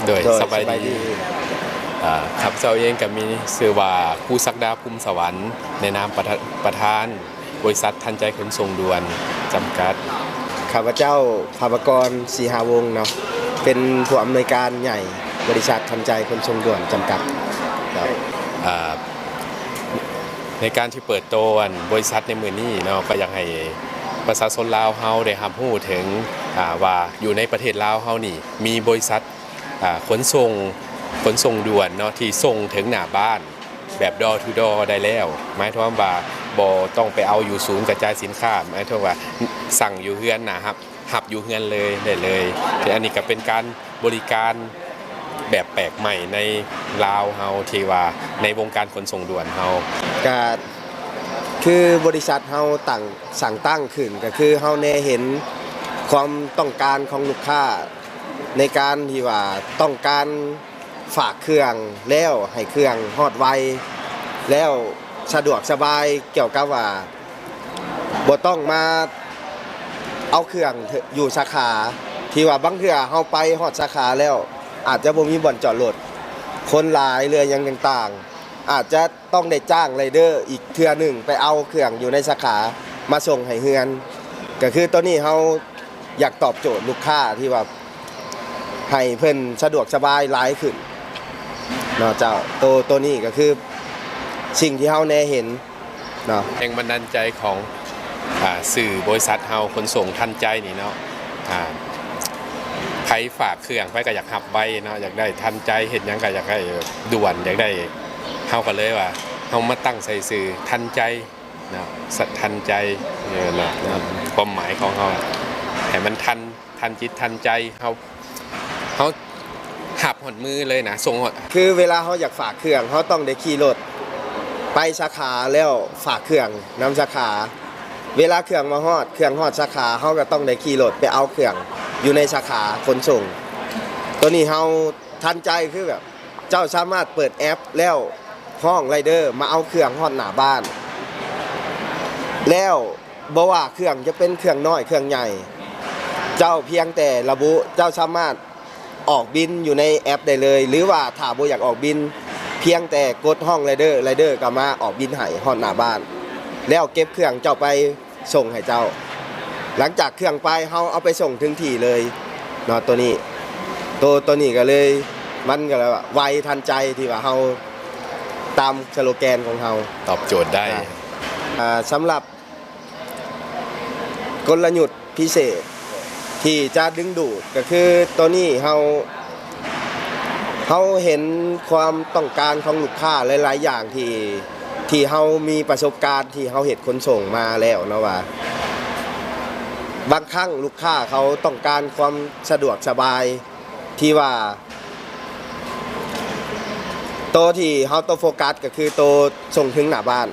ໂດຍ ໂດຍ ສະບາຍດີ ສະບາຍດີ ອ່າ ຂ້າພະເຈົ້າເອງກໍມີຊື່ວ່າ ຄູສັກດາ ພູມສະຫວັນ ໃນນາມປະທະ ປະທານບໍລິສັດທັນໃຈຂົນສົ່ງດ່ວນຈຳກັດ. ຂ້າພະເຈົ້າ ພາວະກອນ ສີຫາວົງເນາະ ເປັນຜູ້ອຳນວຍການໃຫຍ່ບໍລິສັດທັນໃຈຂົນສົ່ງດ່ວນຈຳກັດ. ອ່າ ໃນການທີ່ເປີດໂຕອັນບໍລິສັດໃນມື້ນີ້ເນາະ ກໍຢາກໃຫ້ປະຊາຊົນລາວເຮົາໄດ້ຮັບຮູ້ເຖິງ ອ່າ ວ່າຢູ່ໃນປະເທດລາວເຮົານີ້ມີບໍລິສັດ ອ່າ ຂົນສົ່ງ ຂົນສົ່ງດ່ວນເນາະ ທີ່ສົ່ງເຖິງໜ້າບ້ານແບບ door to door ໄດ້ແລ້ວ. ໝາຍຄວາມວ່າບໍ່ຕ້ອງໄປເອົາຢູ່ສູນກະຈາຍສິນຄ້າ, ໝາຍຄວາມວ່າສັ່ງຢູ່ເຮືອນນະ ຮັບ ຮັບຢູ່ເຮືອນເລີຍ ໄດ້ເລີຍ. ທີ່ອັນນີ້ກໍເປັນການບໍລິການແບບແປກໃໝ່ໃນລາວເຮົາ ທີ່ວ່າໃນວົງການຂົນສົ່ງດ່ວນເຮົາ. ກະຄືບໍລິສັດເຮົາຕັ້ງ ສ້າງຕັ້ງຂຶ້ນ ກະຄືເຮົາແນເຫັນຄວາມຕ້ອງການຂອງລູກຄ້າ ໃນການທີ່ວ່າຕ້ອງການຝາກເຄື່ອງແລ້ວໃຫ້ເຄື່ອງຮອດໄວ ແລ້ວສະດວກສະບາຍ ກ່ຽວກັບວ່າບໍ່ຕ້ອງມາເອົາເຄື່ອງຢູ່ສາຂາ ທີ່ວ່າບາງເທື່ອເຮົາໄປຮອດສາຂາແລ້ວ ອາດຈະບໍ່ມີບ່ອນຈອດລົດ ຄົນຫຼາຍ ຫຼືຫຍັງຕ່າງໆ ອາດຈະ ຕ້ອງໄດ້ຈ້າງໄລເດີອີກເທື່ອໜຶ່ງ ໄປເອົາເຄື່ອງຢູ່ໃນສາຂາມາສົ່ງໃຫ້ເຮືອນ. ກໍຄືໂຕນີ້ເຮົາຢາກຕອບໂຈດລູກຄ້າທີ່ວ່າໃຫ້ເພິ່ນສະດວກສະບາຍຫຼາຍຂຶ້ນເນາະເຈົ້າ. ໂຕ ໂຕນີ້ກໍຄືສິ່ງທີ່ເຮົາແນເຫັນເນາະ. ແຮງບັນດານໃຈຂອງ ອ່າ ຊື່ບໍລິສັດເຮົາຂົນສົ່ງທັນໃຈນີ້ເນາະ ອ່າ ໃຜຝາກເຄື່ອງ ໃຜກໍຢາກຮັບໄວເນາະ ຢາກໄດ້ທັນໃຈ ເຮັດຫຍັງກໍຢາກໄດ້ດ່ວນ ຢາກໄດ້ ເຮົາກໍເລີຍວ່າ ເຮົາມາຕັ້ງໃສ່ຊື່ທັນໃຈເນາະ ສະ ທັນໃຈ ເອີ ເນາະ ຄວາມໝາຍຂອງເຮົາ ໃຫ້ມັນທັນ ທັນຈິດທັນໃຈ ເຮົາ ເຮົາຮັບຮອດມືເລີຍນະ ສົ່ງຮອດ. ຄືເວລາເຮົາຢາກຝາກເຄື່ອງ ເຮົາຕ້ອງໄດ້ຂີ່ລົດໄປສາຂາ ແລ້ວຝາກເຄື່ອງນຳສາຂາ. ເວລາເຄື່ອງມາຮອດ ເຄື່ອງຮອດສາຂາ ເຮົາກໍຕ້ອງໄດ້ຂີ່ລົດໄປເອົາເຄື່ອງຢູ່ໃນສາຂາຂົນສົ່ງ. ໂຕນີ້ເຮົາທັນໃຈ ຄືແບບເຈົ້າສາມາດເປີດແອັບ ແລ້ວຮ້ອງໄລເດີມາເອົາເຄື່ອງຮອດໜ້າບ້ານ ແລ້ວບໍ່ວ່າເຄື່ອງຈະເປັນເຄື່ອງນ້ອຍເຄື່ອງໃຫຍ່ ເຈົ້າພຽງແຕ່ລະບຸ ເຈົ້າສາມາດ ອອກບິນຢູ່ໃນແອັບໄດ້ເລີຍ ຫຼືວ່າຖ້າບໍ່ຢາກອອກບິນ ພຽງແຕ່ກົດຮ້ອງໄລເດີ ໄລເດີກໍມາອອກບິນໃຫ້ຮອດໜ້າບ້ານ ແລ້ວເກັບເຄື່ອງເຈົ້າໄປສົ່ງໃຫ້ເຈົ້າ. ຫຼັງຈາກເຄື່ອງໄປ ເຮົາເອົາໄປສົ່ງເຖິງທີ່ເລີຍເນາະ. ໂຕນີ້ ໂຕ ໂຕນີ້ກໍເລີຍ ມັນກໍເລີຍວ່າໄວທັນໃຈ ທີ່ວ່າເຮົາຕາມສະໂລແກນຂອງເຮົາ ຕອບໂຈດໄດ້. ອ່າ ສຳລັບ ກົນລະຍຸດພິເສດທີ່ຈະດຶງດູດ ກໍຄືໂຕນີ້ເຮົາ ເຮົາເຫັນຄວາມຕ້ອງການຂອງລູກຄ້າຫຼາຍໆຢ່າງທີ່ ທີ່ເຮົາມີປະສົບການທີ່ເຮົາເຮັດຂົນສົ່ງມາແລ້ວເນາະ ວ່າບາງຄັ້ງລູກຄ້າເຂົາຕ້ອງການຄວາມສະດວກສະບາຍ ທີ່ວ່າ ໂຕທີ່ເຮົາຕ້ອງໂຟກັສກໍຄືໂຕສົ່ງເຖິງໜ້າບ້ານ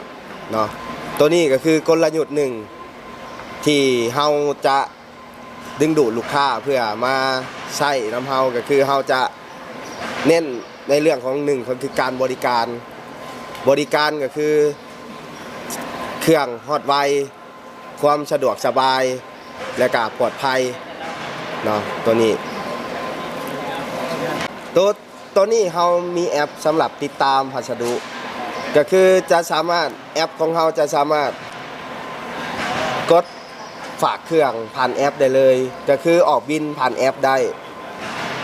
ເນາະ. ໂຕນີ້ກໍຄືກົນລະຍຸດໜຶ່ງທີ່ເຮົາຈະດຶງດູດລູກຄ້າເພື່ອມາໃຊ້ນຳເຮົາ ກໍຄືເຮົາຈະເນັ້ນໃນເລື່ອງຂອງ ໜຶ່ງ ກໍຄືການບໍລິການ. ບໍລິການກໍຄືເຄື່ອງຮອດໄວ ຄວາມສະດວກສະບາຍ ແລະກະປອດໄພເນາະ ໂຕນີ້. ໂຕ ໂຕນີ້ເຮົາມີແອັບສຳລັບຕິດຕາມພັດສະດຸ ກໍຄືຈະສາມາດ ແອັບຂອງເຮົາຈະສາມາດກົດຝາກເຄື່ອງຜ່ານແອັບໄດ້ເລີຍ ກໍຄືອອກບິນຜ່ານແອັບໄດ້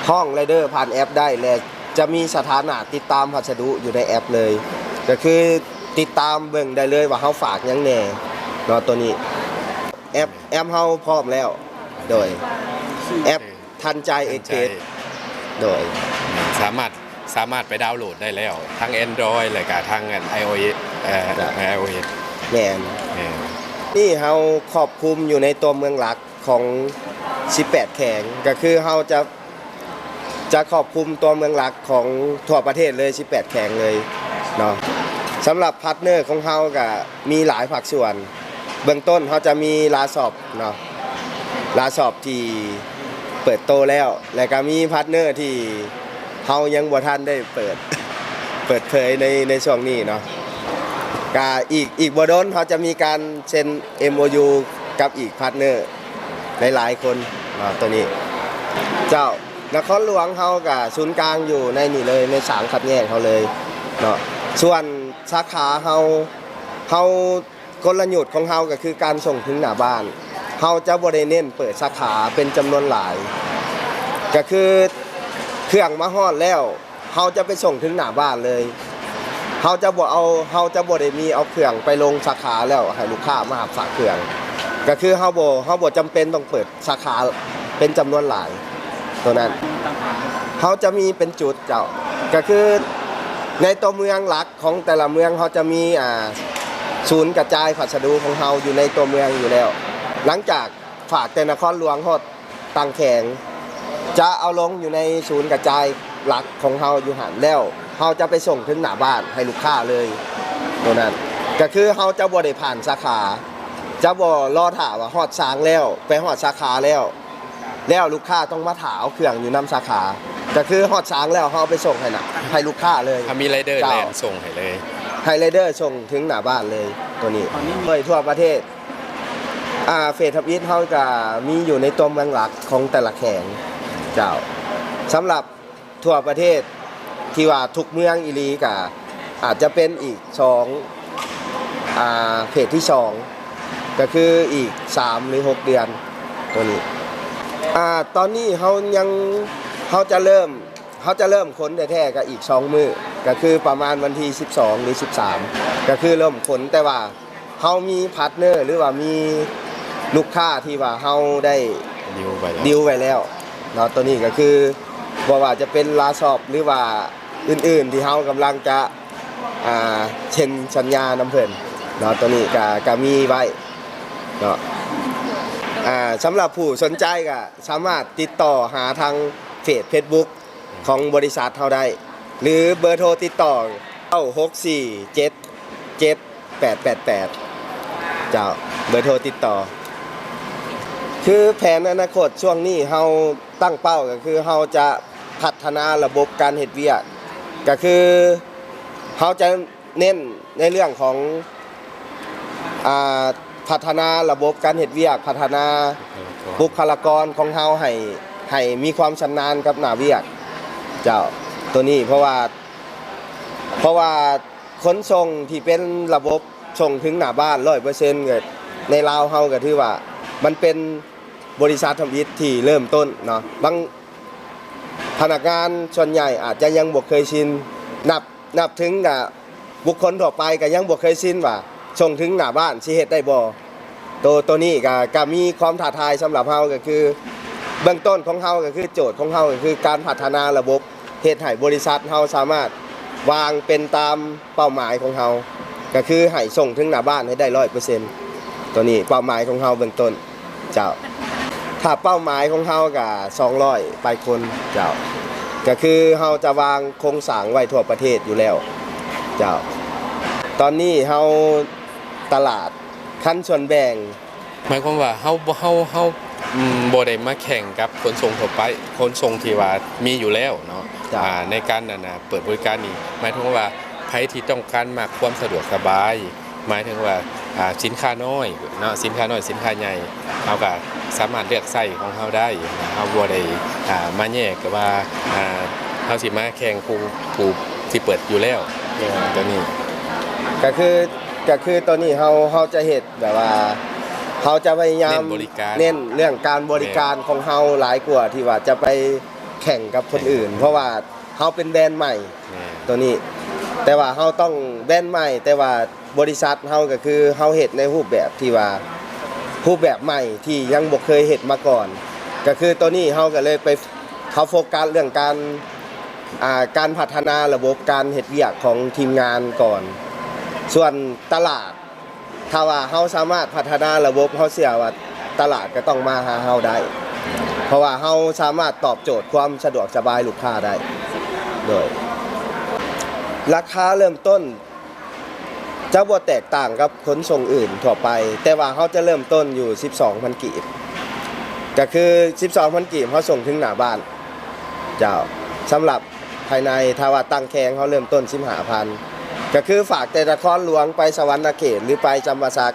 ຮ້ອງໄລເດີຜ່ານແອັບໄດ້ ແລະ ຈະມີສະຖານະຕິດຕາມພັດສະດຸຢູ່ໃນແອັບເລີຍ ກໍຄືຕິດຕາມເບິ່ງໄດ້ເລີຍວ່າເຮົາຝາກຫຍັງແດ່ເນາະ. ໂຕນີ້ແອັບ ແອັບເຮົາພ້ອມແລ້ວ ໂດຍ ແອັບທັນໃຈ ທັນໃຈ ເອັກເພຣສ ໂດຍ ສາມາດ ສາມາດໄປດາວໂຫຼດໄດ້ແລ້ວ ທັງ Android ແລະກະທັງອັນ iOS ເອີ ໄອໂອເອສ ແມ່ນ ແມ່ນ. ນີ້ເຮົາຄອບຄຸມຢູ່ໃນຕົວເມືອງຫຼັກ ຂອງສິບແປດແຂວງ ກໍຄືເຮົາຈະ ຈະຄອບຄຸມຕົວເມືອງຫຼັກຂອງທົ່ວປະເທດເລີຍ ສິບແປດແຂວງເລີຍເນາະ. ສຳລັບພາດເນີຂອງເຮົາກະມີຫຼາຍພາກສ່ວນ ເບື້ອງຕົ້ນເຮົາຈະມີ Lazshop ເນາະ Lazshop ທີ່ເປີດໂຕແລ້ວ ແລະກະມີພາດເນີທີ່ເຮົາຍັງບໍ່ທັນໄດ້ເປີດ ເປີດເຜີຍໃນ ໃນຊ່ວງນີ້ເນາະ. ກະອີກ ອີກບໍ່ດົນເຮົາຈະມີການເຊັນ ເອັມໂອຢູ ກັບອີກພາດເນີ ຫຼາຍໆຄົນເນາະ ໂຕນີ້ ເຈົ້າ. ນະຄອນຫຼວງເຮົາກະສູນກາງຢູ່ໃນນີ້ເລີຍ ໃນສາງຂັດແຍ່ງເຮົາເລີຍເນາະ. ສ່ວນສາຂາເຮົາ ເຮົາ ກົນລະຍຸດຂອງເຮົາກໍຄືການສົ່ງເຖິງໜ້າບ້ານ. ເຮົາຈະບໍ່ໄດ້ເນັ້ນເປີດສາຂາເປັນຈຳນວນຫຼາຍ ກໍຄືເຄື່ອງມາຮອດແລ້ວ ເຮົາຈະໄປສົ່ງເຖິງໜ້າບ້ານເລີຍ. ເຮົາຈະບໍ່ເອົາ ເຮົາຈະບໍ່ໄດ້ມີເອົາເຄື່ອງໄປລົງສາຂາແລ້ວໃຫ້ລູກຄ້າມາຮັບຝາກເຄື່ອງ. ກໍຄືເຮົາບໍ່ ເຮົາບໍ່ຈຳເປັນຕ້ອງເປີດ ສາຂາເປັນຈຳນວນຫຼາຍ ໂຕນັ້ນເຮົາຈະມີເປັນຈຸດເຈົ້າ ກໍຄືໃນຕົວເມືອງຫຼັກຂອງແຕ່ລະເມືອງ ເຮົາຈະມີ ອ່າ ສູນກະຈາຍພັດສະດຸຂອງເຮົາຢູ່ໃນຕົວເມືອງຢູ່ແລ້ວ. ຫຼັງຈາກຝາກແຕ່ນະຄອນຫຼວງຮອດຕ່າງແຂວງ ຈະເອົາລົງຢູ່ໃນສູນກະຈາຍຫຼັກຂອງເຮົາຢູ່ຫັ້ນ ແລ້ວເຮົາຈະໄປສົ່ງເຖິງໜ້າບ້ານໃຫ້ລູກຄ້າເລີຍ ໂຕນັ້ນ ກໍຄືເຮົາຈະບໍ່ໄດ້ຜ່ານສາຂາ ຈະບໍ່ລໍຖ້າວ່າຮອດສາງແລ້ວ ໄປຮອດສາຂາແລ້ວ ແລ້ວລູກຄ້າຕ້ອງມາຖ້າເອົາເຄື່ອງຢູ່ນຳສາຂາ ກໍຄືຮອດສາງແລ້ວເຮົາເອົາໄປສົ່ງໃຫ້ນະ ໃຫ້ລູກຄ້າເລີຍ. ຖ້າມີໄລເດີ ເຈົ້າ ແລ່ນສົ່ງໃຫ້ເລີຍ ໃຫ້ໄລເດີສົ່ງເຖິງໜ້າບ້ານເລີຍ. ໂຕນີ້ໂດຍທົ່ວປະເທດ ອ່າ ເຟສທຳອິດເຮົາກະມີຢູ່ໃນຕົວເມືອງຫຼັກຂອງແຕ່ລະແຂວງເຈົ້າ. ສຳລັບ ທົ່ວປະເທດ ທີ່ວ່າທຸກເມືອງອີ່ຫຼີ ກະອາດຈະເປັນອີກສອງ ອ່າ ເຟສທີສອງ ກະຄືອີກສາມ ຫຼື ຫົກເດືອນ ໂຕນີ້. ອ່າ ຕອນນີ້ເຮົາຍັງ ເຮົາຈະເລີ່ມ ເຮົາຈະເລີ່ມຂົນແທ້ໆ ກະອີກສອງມື້ ກະຄືປະມານວັນທີສິບສອງ ຫຼື ສິບສາມ ກະຄືເລີ່ມຂົນ ແຕ່ວ່າ ເຮົາມີພາດເນີ ຫຼືວ່າມີລູກຄ້າທີ່ວ່າເຮົາໄດ້ດີລໄວ້ແລ້ວ ດີລໄວ້ແລ້ວເນາະ. ໂຕນີ້ກໍຄືບໍ່ວ່າຈະເປັນລາຊອບ ຫຼືວ່າອື່ນໆ ທີ່ເຮົາກຳລັງຈະ ອ່າ ເຊັນສັນຍານຳເພິ່ນເນາະ ໂຕນີ້ກໍ ກໍມີໄວ້ເນາະ. ອ່າ ສຳລັບຜູ້ສົນໃຈກໍສາມາດຕິດຕໍ່ຫາທາງເຟສເຟສບຸກ ຂອງບໍລິສັດເຮົາໄດ້ ຫຼືເບີໂທຕິດຕໍ່ ເກົ້າຫົກສີ່ເຈັດເຈັດແປດແປດແປດ ເຈົ້າ ເບີໂທຕິດຕໍ່. ຄືແຜນອະນາຄົດຊ່ວງນີ້ເຮົາຕັ້ງເປົ້າກໍຄືເຮົາຈະພັດທະນາລະບົບການເຮັດວຽກ ກໍຄືເຮົາຈະ ເນັ້ນໃນເລື່ອງຂອງ ອ່າ ພັດທະນາລະບົບການເຮັດວຽກ, ພັດທະນາບຸກຄະລາກອນຂອງເຮົາໃຫ້ ໃຫ້ມີຄວາມຊຳນານກັບໜ້າວຽກ ເຈົ້າ ໂຕນີ້ ເພາະວ່າ ເພາະວ່າຂົນສົ່ງທີ່ເປັນລະບົບສົ່ງເຖິງໜ້າບ້ານຮ້ອຍເປີເຊັນ ໃນລາວເຮົາກໍຖືວ່າມັນເປັນ ບໍລິສັດທຳອິດທີ່ເລີ່ມຕົ້ນເນາະ ບາງພະນັກງານສ່ວນໃຫຍ່ອາດຈະຍັງບໍ່ເຄີຍຊິນ ນັບ ນັບເຖິງກະບຸກຄົນທົ່ວໄປກະຍັງບໍ່ເຄີຍຊິນວ່າສົ່ງເຖິງໜ້າບ້ານຊິເຮັດໄດ້ບໍ່. ໂຕ ໂຕນີ້ກະ ກະມີຄວາມທ້າທາຍສຳລັບເຮົາ ກະຄືເບື້ອງຕົ້ນຂອງເຮົາ ກະຄືໂຈດຂອງເຮົາ ກະຄືການພັດທະນາລະບົບ ເຮັດໃຫ້ບໍລິສັດເຮົາສາມາດວາງເປັນຕາມເປົ້າໝາຍຂອງເຮົາ ກະຄືໃຫ້ສົ່ງເຖິງໜ້າບ້ານໃຫ້ໄດ້ຮ້ອຍເປີເຊັນ ໂຕນີ້ເປົ້າໝາຍຂອງເຮົາເບື້ອງຕົ້ນເຈົ້າ. ຖ້າເປົ້າໝາຍຂອງເຮົາກະສອງຮ້ອຍປາຍຄົນເຈົ້າ ກະຄືເຮົາຈະວາງໂຄງສ້າງໄວ້ທົ່ວປະເທດຢູ່ແລ້ວເຈົ້າ. ຕອນນີ້ເຮົາຕະຫຼາດຄັນສ່ວນແບ່ງ ໝາຍຄວາມວ່າເຮົາ ເຮົາ ເຮົາ ອືມ ບໍ່ໄດ້ມາແຂ່ງກັບຂົນສົ່ງທົ່ວໄປ ຂົນສົ່ງທີ່ວ່າມີຢູ່ແລ້ວເນາະ ເຈົ້າ ອ່າ ໃນການ ອັນນ່າ ເປີດບໍລິການນີ້ ໝາຍເຖິງວ່າໃຜທີ່ຕ້ອງການມັກຄວາມສະດວກສະບາຍ ໝາຍເຖິງວ່າ ອ່າ ສິນຄ້ານ້ອຍເນາະ ສິນຄ້ານ້ອຍ ສິນຄ້າໃຫຍ່ ເຮົາກະສາມາດເລືອກໃຊ້ຂອງເຮົາໄດ້ ເຮົາບໍ່ໄດ້ ອ່າ ມາແຍກວ່າ ອ່າ ເຮົາຊິມາແຂ່ງຜູ້ ຜູ້ທີ່ເປີດຢູ່ແລ້ວ ໂຕນີ້ ກະຄື ກະຄືໂຕນີ້ເຮົາ ເຮົາຈະເຮັດ ແບບວ່າເຮົາຈະພະຍາຍາມເນັ້ນບໍລິການ ເນັ້ນເລື່ອງການບໍລິການ ແມ່ນ ຂອງເຮົາຫຼາຍກວ່າທີ່ວ່າຈະໄປແຂ່ງກັບຄົນອື່ນ ແຂ່ງກັບຄົນອື່ນ ເພາະວ່າເຮົາເປັນແບຣນໃໝ່ ແມ່ນ ໂຕນີ້ ແຕ່ວ່າເຮົາຕ້ອງແບຣນໃໝ່ ແຕ່ວ່າບໍລິສັດເຮົາກໍຄືເຮົາເຮັດໃນຮູບແບບທີ່ວ່າ ຮູບແບບໃໝ່ທີ່ຍັງບໍ່ເຄີຍເຮັດມາກ່ອນ ກໍຄືໂຕນີ້ເຮົາກໍເລີຍໄປ ເຮົາໂຟກັສເລື່ອງການ ອ່າ ການພັດທະນາລະບົບການເຮັດວຽກຂອງທີມງານກ່ອນ. ສ່ວນຕະຫຼາດ ຖ້າວ່າເຮົາສາມາດພັດທະນາລະບົບ ເຮົາເຊື່ອວ່າຕະຫຼາດກໍຕ້ອງມາຫາເຮົາໄດ້ ເພາະວ່າເຮົາສາມາດຕອບໂຈດຄວາມສະດວກສະບາຍລູກຄ້າໄດ້. ໂດຍ ລາຄາເລີ່ມຕົ້ນຈະບໍ່ແຕກຕ່າງກັບຂົນສົ່ງອື່ນທົ່ວໄປ ແຕ່ວ່າເຮົາຈະເລີ່ມຕົ້ນຢູ່ສິບສອງພັນກີບ ກໍຄືສິບສອງພັນກີບ ເຮົາສົ່ງເຖິງໜ້າບ້ານ ເຈົ້າ ສຳລັບພາຍໃນ ຖ້າວ່າຕ່າງແຂວງເຮົາເລີ່ມຕົ້ນສິບຫ້າພັນ ກໍຄືຝາກແຕ່ນະຄອນຫຼວງໄປສະຫວັນນະເຂດ ຫຼື ໄປຈຳປາສັກ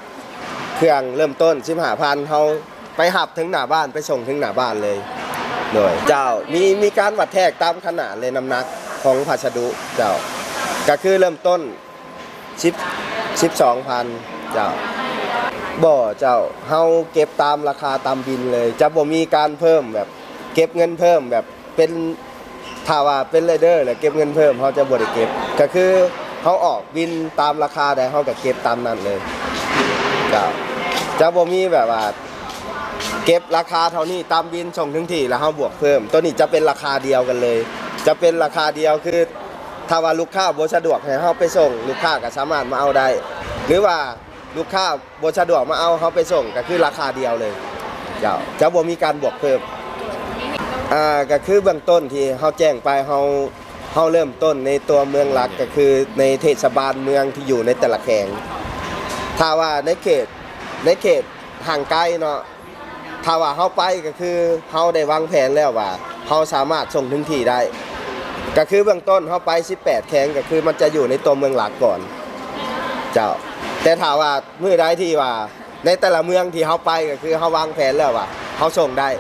ເຄື່ອງເລີ່ມຕົ້ນສິບຫ້າພັນ ເຮົາໄປຮັບເຖິງໜ້າບ້ານ ໄປສົ່ງເຖິງໜ້າບ້ານເລີຍ. ໂດຍ ເຈົ້າ ມີ ມີການວັດແທກຕາມຂະໜາດ ແລະ ນ້ຳໜັກຂອງພັດສະດຸ ເຈົ້າ ກະຄືເລີ່ມຕົ້ນສິບ ສິບສອງພັນ ເຈົ້າ. ບໍ່ ເຈົ້າ ເຮົາເກັບຕາມລາຄາຕາມບິນເລີຍ ຈະບໍ່ມີການເພີ່ມແບບ ເກັບເງິນເພີ່ມແບບເປັນ ຖ້າວ່າເປັນລາຍເດີແລ້ວເກັບເງິນເພີ່ມ ເຮົາຈະບໍ່ໄດ້ເກັບ ກະຄືເຮົາອອກບິນຕາມລາຄາໃດ ເຮົາກະເກັບຕາມນັ້ນເລີຍ ເຈົ້າ. ຈະບໍ່ມີແບບວ່າເກັບລາຄາເທົ່ານີ້ຕາມບິນ ສົ່ງເຖິງທີ່ແລ້ວເຮົາບວກເພີ່ມ ໂຕນີ້ຈະເປັນລາຄາດຽວກັນເລີຍ ຈະເປັນລາຄາດຽວ ຄືຖ້າວ່າລູກຄ້າບໍ່ສະດວກໃຫ້ເຮົາໄປສົ່ງ ລູກຄ້າກະສາມາດມາເອົາໄດ້ ຫຼືວ່າລູກຄ້າ ບໍ່ສະດວກມາເອົາ ເຮົາໄປສົ່ງ ກະຄືລາຄາດຽວເລີຍ ເຈົ້າ ຈະບໍ່ມີການບວກເພີ່ມ. ອ່າ ກະຄືເບື້ອງຕົ້ນທີ່ເຮົາແຈ້ງໄປ ເຮົາ ເຮົາເລີ່ມຕົ້ນໃນຕົວເມືອງຫຼັກ ກະຄືໃນເທດສະບານເມືອງທີ່ຢູ່ໃນແຕ່ລະແຂວງ ຖ້າວ່າໃນເຂດ ໃນເຂດຫ່າງໄກເນາະ ຖ້າວ່າເຮົາໄປ ກະຄືເຮົາໄດ້ວາງແຜນແລ້ວວ່າ ເຮົາສາມາດສົ່ງເຖິງທີ່ໄດ້ ກະຄືເບື້ອງຕົ້ນເຮົາໄປສິບແປດແຂວງ ກະຄືມັນຈະຢູ່ໃນຕົວເມືອງຫຼັກກ່ອນ ເຈົ້າ. ແຕ່ຖ້າວ່າ ມື້ໃດທີ່ວ່າໃນແຕ່ລະເມືອງທີ່ເຮົາໄປ ກະຄືເຮົາວາງແຜນແລ້ວວ່າເຮົາສົ່ງໄດ້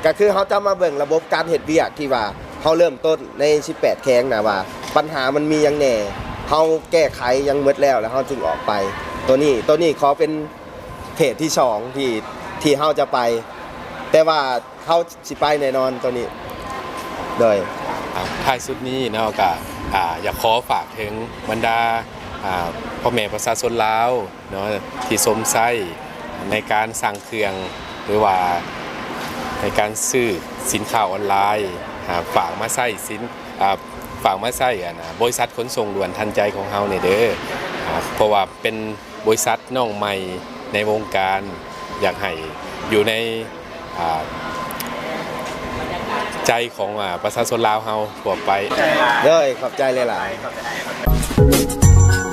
ກະຄືເຮົາຈະມາເບິ່ງລະບົບການເຮັດວຽກທີ່ວ່າເຮົາເລີ່ມຕົ້ນໃນສິບແປດແຂວງນະວ່າ ບັນຫາມັນມີຫຍັງແດ່ ເຮົາແກ້ໄຂຫຍັງໝົດແລ້ວ ແລ້ວເຮົາຈຶ່ງອອກໄປ. ໂຕນີ້ ໂຕນີ້ຂໍເປັນເຟສທີສອງທີ່ ທີ່ເຮົາຈະໄປ ແຕ່ວ່າ ເຮົາຊິໄປແນ່ນອນໂຕນີ້ ໂດຍ. ອ່າ ທ້າຍສຸດນີ້ເນາະ ກະ ອ່າ ຢາກຂໍຝາກເຖິງບັນດາ ອ່າ ພໍ່ແມ່ປະຊາຊົນລາວເນາະ ທີ່ຊົມໃຊ້ໃນການສັ່ງເຄື່ອງ ຫຼືວ່າໃນການຊື້ສິນຄ້າອອນລາຍ ອ່າ ຝາກມາໃຊ້ສິນ ອ່າ ຝາກມາໃຊ້ ອັນ ອ່າ ບໍລິສັດຂົນສົ່ງດ່ວນທັນໃຈຂອງເຮົານີ້ເດີ ອ່າ ເພາະວ່າເປັນ ບໍລິສັດນ້ອງໃໝ່ໃນວົງການ ຢາກໃຫ້ຢູ່ໃນ ອ່າ ໃຈຂອງ ອ່າ ປະຊາຊົນລາວເຮົາທົ່ວໄປ. ໂດຍ ຂອບໃຈຫຼາຍໆ.